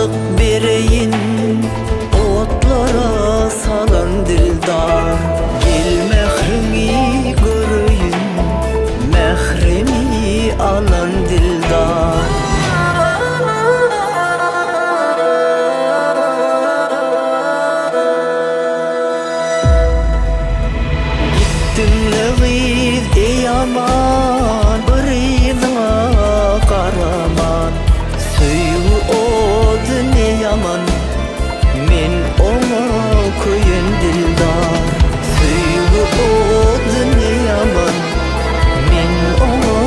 Şatlyk bereýin otlara salan dildar. Gel mähriňi göreýin, mährimi alan dildar. Gitdiň-le gyz, eý aman, bir yzyňa garaman. Söýgi ody ne ýaman, men oňa köýen dildar. Söýgi ody ne ýaman, men oňa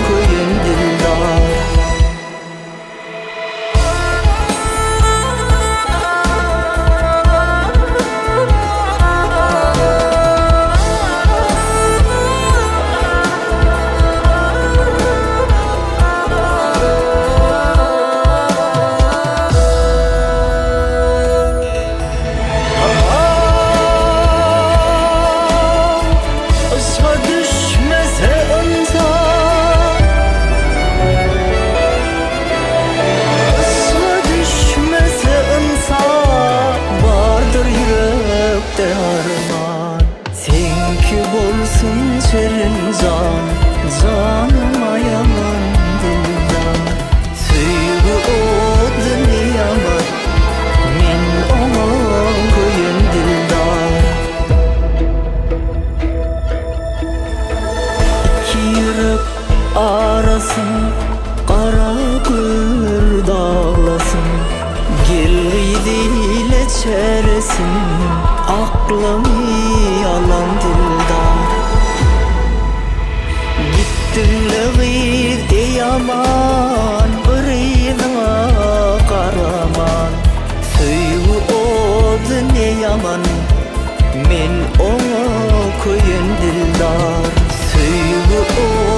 köýen dildar. Yşga düşmese ynsan, Yşga düşmese ynsan, Bardyr ýürekde arman. Seňki bolsun şirin jan, Janym aýaman dildar. Söýgi ody ne ýaman, Men oňa köýen dildar. Iki ýürek arasyn Gara gür daglasyn. Gel gyz ile çäresin, Aklymy alan dildar. Gitdiň-le gyz, eý aman, Bir yzyňa garaman. Söýgi ody ne ýaman, Men oňa köýen dildar. Söýgi ody.